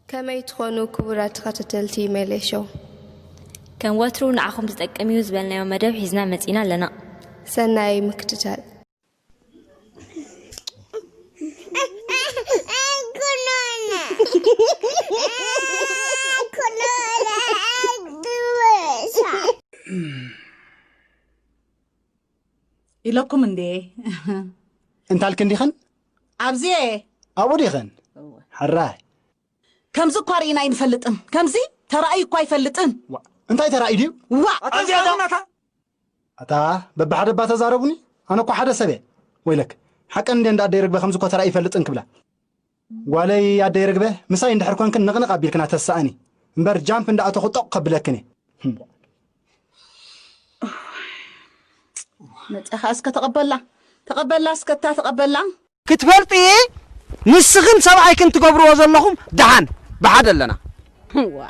ከመይ ትኾኑ ክቡራት ተኸታተልቲ ሜሌ ሾው? ከም ወትሩ ንዓኹም ዝጠቅም እዩ ዝበልናዮ መደብ ሒዝና መጺና ኣለና። ሰናይ ምክትታል። ኢለኩም እንዴ? እንታልክን ዲኸን? ኣብዚኤ ኣብኡ ዲኸን? ሕራይ። ከምዚ እኳ ርኢና ኣይንፈልጥን። ከምዚ ተራእዩ እኳ ኣይፈልጥን። እንታይ ተራእዩ ድዩ? ዋ ኣታ በብሓደ እባ ተዛረቡኒ። ኣነ እኮ ሓደ ሰብ እየ። ወይለክ፣ ሓቀን እንደ እንዳ ኣደይ ርግበ ከምዚ እኮ ተራእዩ ይፈልጥን ክብላ። ጓለይ ኣደይ ርግበ፣ ምሳይ እንድሕር ኮንክን ንቕንቕ ኣቢልክና ተሳእኒ። እምበር ጃምፕ እንዳ ኣተኹ ጦቕ ከብለክን እየ። መፅኻ እስከ ተቐበላ። ተቐበላ እስከ እታ ተቐበላ። ክትፈልጢ ንስኽን ሰብኣይክን ትገብርዎ ዘለኹም ደሓን ብሓደ ኣለና። ዋ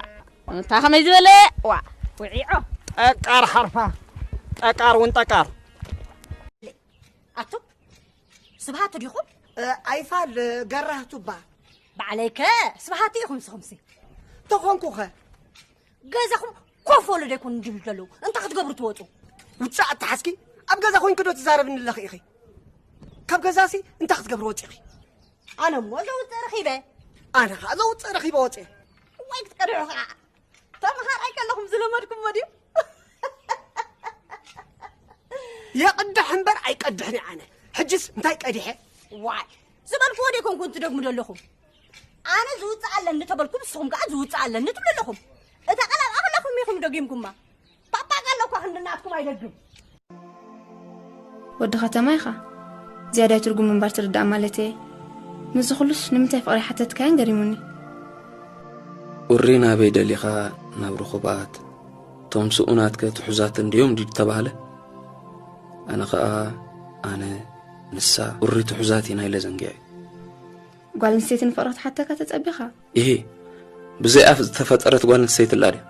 እታ ከመይ ዝበለ ዋ ውዒዖ ጠቃር ሓርፋ ጠቃር እውን ጠቃር ኣቶ ስብሃት ዲኹም? ኣይፋል ገራህቱ እባ ባዕለይከ ስብሃት ኢኹም ንስኹምሲ ተኾንኩኸ ገዛኹም ኮፍ በሉ ዶ ኣይኮኑ ድብሉ ዘለዉ እንታይ ክትገብሩ ትወፁ? ውፃእ ኣተሓዝኪ ኣብ ገዛ ኮይንኪ ዶ ትዛረብኒ ኣለኺ ኢኺ ካብ ገዛሲ እንታይ ክትገብሪ ወፂኺ ኣነ እሞ ዘውፅእ ረኺበ ኣነ ከዓ ዘውፅእ ረኺበ ወፅየ ወይ ክትቀድሑ ከዓ ተምሃራይ ከለኹም ዝለመድኩሞ ድዩ የቕድሕ እምበር ኣይቀድሕን እየ ኣነ ሕጅስ እንታይ ቀዲሐ ዋይ ዝበልክዎ ዶ ይኮንኩን ትደግሙ ዘለኹም ኣነ ዝውፅእ ኣለኒ ተበልኩም ንስኹም ከዓ ዝውፅእ ኣለኒ ትብሉ ኣለኹም እታ ቀላል ኣኽለኹም ኢኹም ደጊምኩማ ፓፓ ከለኳ ክንዲ ናትኩም ኣይደግም ወዲ ከተማ ኢኻ ዝያዳይ ትርጉም ምንባር ትርዳእ ማለት እየ ምስዚ ኩሉስ ንምንታይ ፍቕሪ ሓተትካዮን ገሪሙኒ ኡሪ ናበይ ደሊኻ ናብ ርኹባት እቶም ስኡናትከ ትሑዛት እንድዮም ድዩ ተባህለ ኣነ ኸኣ ኣነ ንሳ ኡሪ ትሑዛት ኢና ኢለ ዘንጊዐ ጓል ኣንስተይቲ ንፍቕሪ ክትሓተካ ተጸቢኻ ኢሂ ብዘይ ኣፍ ዝተፈጠረት ጓል ኣንስተይቲ ኣላ ድያ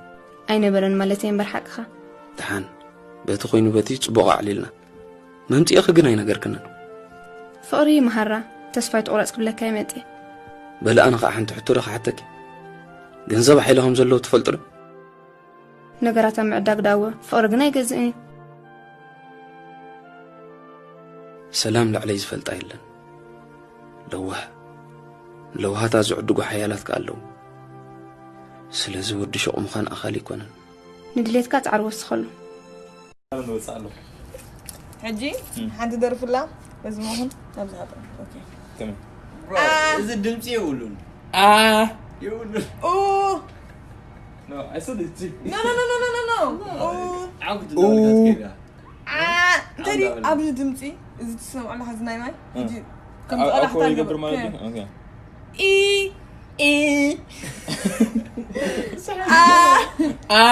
ኣይነበረን ማለተይ እምበር ሓቅኻ ደሓን በቲ ኮይኑ በቲ ጽቡቕ ኣዕሊልና መምጽኢኺ ግን ኣይነገርክንን ፍቕሪ ይመሃራ ተስፋ ይትቑረጽ ክብለካ ይመጽእ በሊ ኣነ ኸዓ ሓንቲ ሕቶ ዶ ክሓተኪ ገንዘብ ሓይለ ከም ዘለዎ ትፈልጢ ዶ ነገራት ኣብ ምዕዳግ ዳወ ፍቕሪ ግን ኣይገዝእን እዩ ሰላም ልዕለይ ዝፈልጣ የለን ለዋህ ለውሃታ ዝዕድጉ ሓያላት ከኣ ኣለዉ ስለዚ ወዲ ሹቕ ምዃን ኣኻሊ ኣይኮነን ንድሌትካ ጻዕሪ ወስኸሉ ንወፅእ ኣለኹ ሕጂ ሓንቲ ደርፍላ በዚ መኹን ኣብዚ ሃጠ እዚ ድምፂ የብሉን የብሉን እንታይ ኣብዚ ድምፂ እዚ ትሰምዖ ኣለካ እዚ ናይ ማይ ሕጂ ከም ጸላሕታ ይገብር ማለት እዩ ኢ ኢ ኣ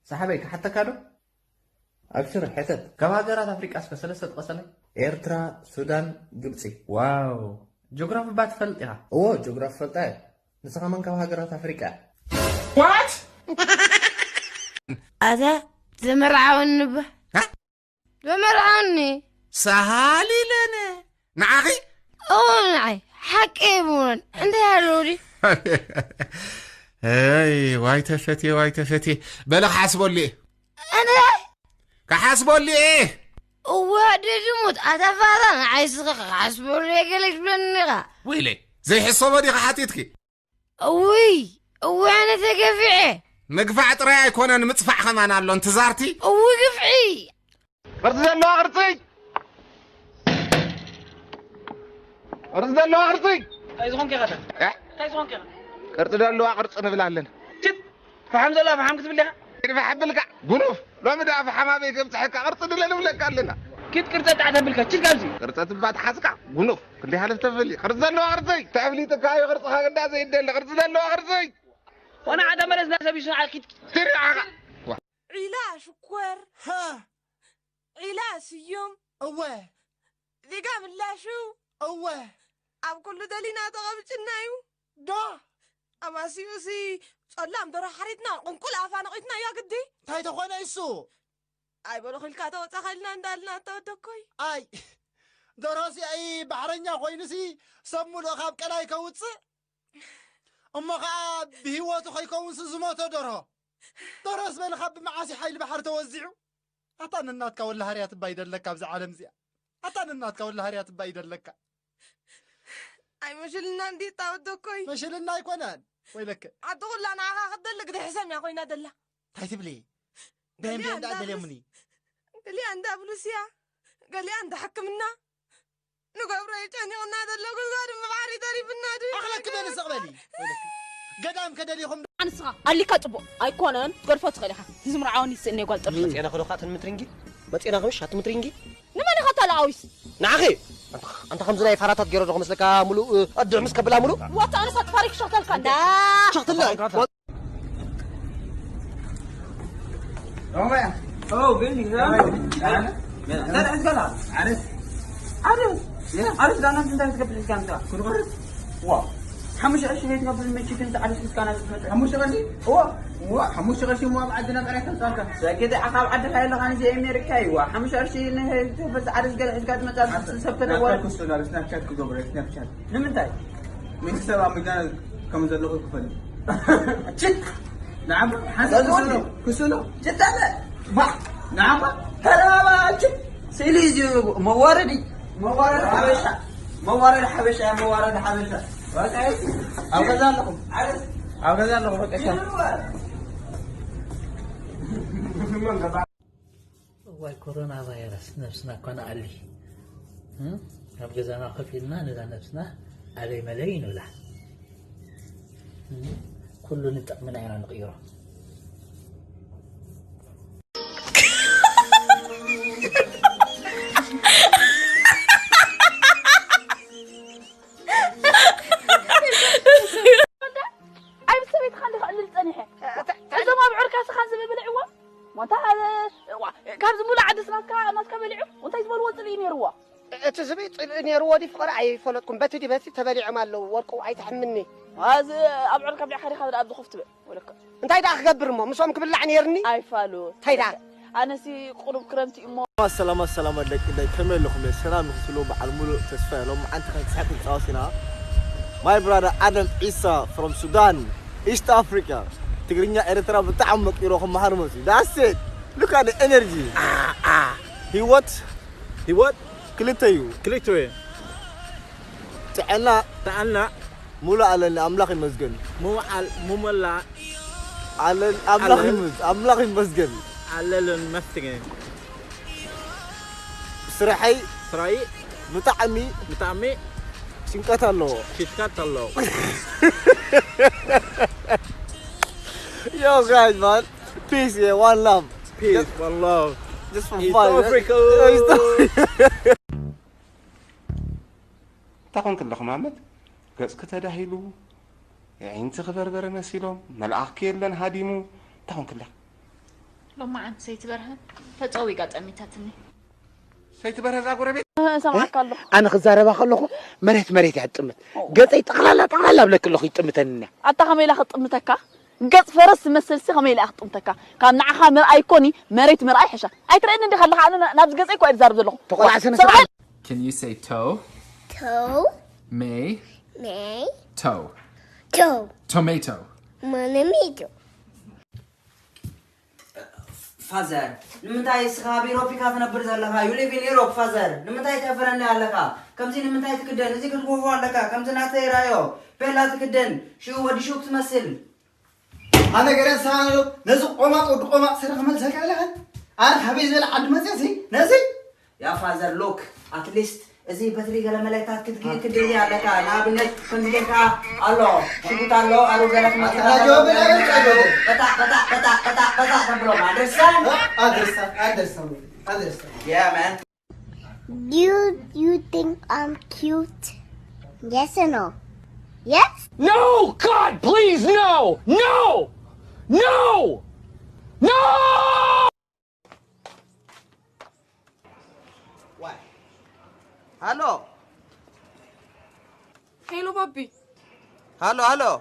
ሰሓበይ ክሓተካ ዶ ኣብሽር ሕተት ካብ ሃገራት ኣፍሪቃ እስከ ሰለስተ ጥቀሰለይ ኤርትራ ሱዳን ግብፂ ዋው ጆግራፊ እባ ትፈልጥ ኢኻ እዎ ጆግራፊ ፈልጣ እየ ንስኻ መን ካብ ሃገራት ኣፍሪቃ እያ ኣታ ዝምርዓወኒ እባ ብምርዓኒ ሰሃሊ ለነ ንዓኺ እዎ ንዓይ ሓቂ ይብሉን እንታይ ኣለዉ ድዩ ኣይ ዋይ ተፈትየ ዋይ ተፈትየ በለ ክሓስበሉ እየ እንታይ ክሓስበሉ እየ እዋ ደድሙት ኣታ ፋራ ንዓይ ስኸ ክሓስበሉ እየ ገለ ትብለኒ ኢኻ ወይለይ ዘይሕሰቦ ዲኻ ሓቲትኪ እውይ እውይ ኣነ ተገፊዐ ምግፋዕ ጥራይ ኣይኮነን ምፅፋዕ ኸማን ኣሎ እንትዛርቲ እውይ ግፍዒ ቅርፂ ዘለዋ ቅርፂ ቅርፂ ዘለዋ ቅርፂ እንታይ ዝኾንክ ኢኻ እንታይ ዝኾንክ ኢኻ ቅርፂ ዘለዋ ቅርፂ ንብል ኣለና ችት ፈሓም ዘለዋ ፈሓም ክትብል ዲኻ ፋሕ ብልካ ጉኑፍ ሎሚ ደኣ ፈሓም ኣበይ ከብፅሐካ ቅርፂ ድለ ንብለካ ኣለና ኪድ ቅርፀ ጣዕ ተብልካ ችት ካብዚ ቅርፀ ትባ ትሓዝካ ጉኑፍ ክንደይ ሓለፍ ተፍሊ ቅርፂ ዘለዋ ቅርፂ ተፍሊጥካ እዩ ቅርፅኻ ግዳ ዘይደሊ ቅርፂ ዘለዋ ቅርፂ ዋና ዓዳ መለስ ናሰብ ይስሓ ኪድ ትሪዓኻ ዒላ ሽኮር ዒላ ስዩም እወ ዜጋ ምላሹ እወ ኣብ ኩሉ ደሊና ተቐብጭና እዩ ዶ ኣማሲኡሲ ጸላም ደሮ ሓሪድና ቁንቁል ኣፋ ነቒትና እያ ግዲ። እንታይ ተኾነ እሱ? ኣይ በሎ ኺልካ ተወጻኻ ኢልና እንዳልና ተወደኮይ። ኣይ ደሮሲ ኣይ ባሕረኛ ኮይኑሲ ሰብ ሙሉእ ካብ ቀላይ ከውጽእ እሞ ኸዓ ብህይወቱ ከይከውንሲ ዝሞተ ደርሆ። ደርሆስ በልኻ ብመዓስ እዩ ሓይሊ ባሕሪ ተወዚዑ? ኣታ ንናትካ ወላ ሃርያ ትባይ ደለካ ኣብዛ ዓለም እዚኣ። ኣታ ንናትካ ወላ ሃርያ ትባይ ደለካ። ኣይ መሽልና እንዲ ጣወት ደኮይ። መሽልና ኣይኮነን። ወይለከ። ዓዲ ኩላ ንዓኻ ክትደሊ ግደ ሕሰም እያ ኮይና ደላ። እንታይ ትብሊ? ገሊኣ በምቤ እንዳ እንዳብሉስ- ገሊኣ እንዳብሉስያ፣ ገሊኣ እንዳ ሕክምና። ንገብሮ እዩ ጨኒቑና ዘሎ፣ ግን ጋር ምብዓር ይተሪፍና ድዩ? ኣኽለኪ በሊ ስቕ በሊ። ገዳም ከደሊኹም ኣንስኻ ኣሊካ ጽቡቕ ኣይኮነን፣ ክትገድፎ ትኽእል ኢኻ። ዝምርዓውን ይስእን እየ ጓል ጥርፊ። መጽኤና ከለኻ ትምትሪንጊ? መጽኤና ከምሽ ኣትምትሪንጊ? ንመን ኢኻ ተለኣዊስ? ንዓኺ! ኣንታ ኣንታ ከምዚ ናይ ፋራታት ገይረ ዶ ክመስለካ፣ ሙሉእ ኣድዕ ምስ ከብላ ሙሉእ? ዋታ ኣነሳ ትፋሪ ክሸተልካ እንደ። ሸኽትለ! ሓሙሽተ ቅርሺ ቤት ከብል መችት እንተ ዓደስ ምስካና ዝመጽእ። ሓሙሽተ ቅርሺ? እዋ። እዋ፣ ሓሙሽተ ቅርሺ እሞ ኣብ ዓድና ጥራይ ከምጻልካ። ሰገደ ኣኻ ኣብ ዓድኻ የለኻን፣ እዚ ኣሜሪካ እዩ። እዋ፣ ሓሙሽተ ቅርሺ ንህዝቢ ዓደስ ገለ ሒዝካ ትመጻ፣ ሰብ ተደወለ። ናትካ ክስቶ ናብስ ናትካ ክገብረ ስናፕቻት። ንምንታይ? ሚእቲ ሰብዓ ሚልዮን ከም ዘለኹ ክፈል። ችክ! ንዓባ፣ ሓንሳብ ክስቶ፣ ክስቶ። ችክ ኣለ። ባ፣ ንዓባ። ተረባባ፣ ችክ! ስእሊ እዩ መዋረዲ። መዋረዲ ሓበሻ። መዋረዲ ሓበሻ፣ መዋረዲ ሓበሻ። በቃ፣ ኣብ ገዛ ኣለኹም። ዓረስ። ኣብ ገዛ ኣለኹም፣ በቃ፣ ቻው። ይኑር። እዋይ ኮሮና ቫይረስ ነብስና እኳ ንኣሊ። እም? ኣብ ገዛና ኮፍ ኢልና ነዛ ነብስና ኣለይ መለይ ንብላ። እም? ኩሉ ንጥቕምና ኢና ንቕይሮ። ኣይ ብሰበይትኻ እንዲኻ እልል ጸኒሐ። እዞም ኣብ ዕርካ ስኻን ዝብልዕዎ ሞንታ፣ ዋ፣ ካብዚ ሙሉእ ዓድስ ናትካ፣ ናትካ በሊዑ እንታይ ዝበልዎ ጽልኢ ነይርዎ? እቲ ዝብኢ ጽልኢ ነይርዎ ድዩ ፍቕሪ ኣይፈለጥኩም። በቲ ድዩ በቲ ተበሊዖም ኣለዉ። ወርቁ ኣይትሕምኒ። እዚ ኣብ ዕርካ ብሊዕካ ዲኻ ኣብዚ ኮፍ ትብል? ወለካ። እንታይ ደኣ ክገብር እሞ? ምስኦም ክብላዕ ነይርኒ? ኣይፋሉ። እንታይ ደኣ? ኣነሲ ቁሩብ ክረምቲ እሞ። ሰላማት ሰላማት ደቂ ደቂ ከመይ ኣለኹም? ሰላም ንክትሉ በዓል ሙሉእ ተስፋ እዮም። ሎማዓንቲ ክንስሕቅ ክንጻወት ኢና። My brother Adam Isa from Sudan, East Africa. ትግርኛ ኤርትራ ብጣዕሚ መቂሩ ክመሃር መፅዩ። That's it. Look at the energy. ህይወት ህይወት ክልተ እዩ። ክልተ እዩ። ጥዕና ጥዕና ሙሉ ኣለኒ ኣምላኽ ይመስገን። ምውዓል ምመላ ኣለን ኣምላኽ ኣለን። ይመስ ኣምላኽ ይመስገን። ኣለልን መስገን። ስራሐይ ስራይ ብጣዕሚ ብጣዕሚ ጭንቀት ኣለዎ። ጭንቀት ኣለዎ። Yo guys, man, peace, yeah, one love. Peace, one love. Just for East fun. Africa. East Africa. እንታይ ኮንክ ኣለኹ ማመት? ገጽኪ ተዳሂሉ፣ ኣዒንትኺ በርበረ መሲሎም፣ መልኣኽኪ የለን ሃዲሙ። እንታይ ኮንክ ኣለኺ? ሎማዓንቲ ሰይቲ በርሀ ተጸዊጋ ጠሚታትኒ። ሰይቲ በርሀ እዛ ጎረቤት? እሰምዓካ ኣለኹ። ኣነ ክዛረባ ከለኹ መሬት መሬት እያ ትጥምት። ኦ። ገጸይ ጠቕላላ ጠቕላላ ኣብለኪ ኣለኹ ይጥምተኒ እኒኣ። ኣታ ከመይ ኢላ ክትጥምተካ? ገጽ ፈረስ ዝመስል ሲ ከመይ ኢላ ክትጥምተካ? ካብ ንዓኻ ምርኣይ ኮኒ መሬት ምርኣይ ሕሻ። ኣይትርእየኒ እንዲኻ ኣለኻ? ኣነ ና-፣ ናብዚ ገጸይ እኮ እየ ዝዛረብ ዘለኹ። ተቆላዕ ስነ ስርዓት። Can you say toe? Toe. May. May. Toe. Toe. Tomato. Monomito. ፋዘር፣ ንምንታይ እስኻ ኣብ ኢሮፕ ኢኻ ትነብር ዘለኻ? You live in Europe, ፋዘር። ንምንታይ ተፍረኒ ኣለኻ? ከምዚ ንምንታይ ትክደን? እዚ ክትጎፎ ኣለካ። ከምዚ ናተይ ራዮ። ቤላ ትክደን። ሽኡ ወዲ ሹቅ ትመስል። ኣነ ገለ ንስኻ ነዚ ቆማጥ ወዲ ቆማጥ ስረ ክመልሰካ ኣለኸ? ኣነ ካበይ ዝበለ ዓዲ መፅእሲ ነዚ? ያ ፋዘር ሉክ፣ ኣትሊስት እዚ በትሪ ገለ መለታት ክትግ-፣ ክትግዜ ኣለካ። ንኣብነት ከምዚ ጌርካ ኣሎ፣ ሽጉጥ ኣሎ፣ ኣሩ ገለ ክመፅእ ኣታ ጆ ብላ በል ጆ። በጣ፣ በጣ፣ በጣ፣ በጣ፣ በጣ ተብሎም። ኣንደርስታንድ? ኣንደርስታንድ፣ ኣንደርስታንድ፣ ኣንደርስታንድ። Yeah, man. Do you think I'm cute? Yes or no? Yes? No! God, please, no! No! No! No! Why? Hello. Hello, Bobby. Hello, hello.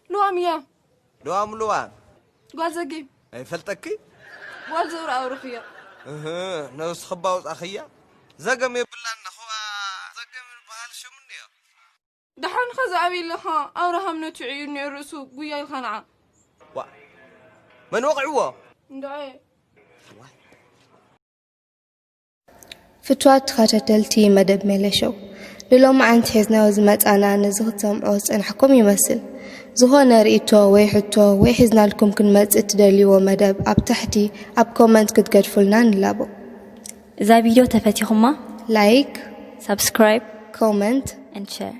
ልዋም እያ። ልዋም ልዋም ጓል ዘጊም ኣይፈልጠኪ። ጓል ዘውር ኣውርኽዮ። እህ ነብስኺ ባውፃኽያ። ዘገም የብላን ነኽዋ። ዘገም ዝበሃል ሽም እንዮ። ደሓን ኸ ዝኣበይ ኣለኻ? ኣብርሃም ነቲዑ እዩ እኒኦ ርእሱ ጉያ ኢልካ ንዓ። ዋ መን ወቕዕዎ? እንድዐ ፍትዋት ተኸታተልቲ መደብ ሜለሾው፣ ንሎማዓንቲ ሒዝናዮ ዝመጻና ነዚ ክትሰምዖ ዝጸናሕኩም ይመስል። ዝኾነ ርእይቶ ወይ ሕቶ ወይ ሒዝናልኩም ክንመጽእ እትደልይዎ መደብ ኣብ ታሕቲ ኣብ ኮመንት ክትገድፉልና ንላቦ። እዛ ቪድዮ ተፈቲኹማ ላይክ፣ ሳብስክራይብ ኮመንት and share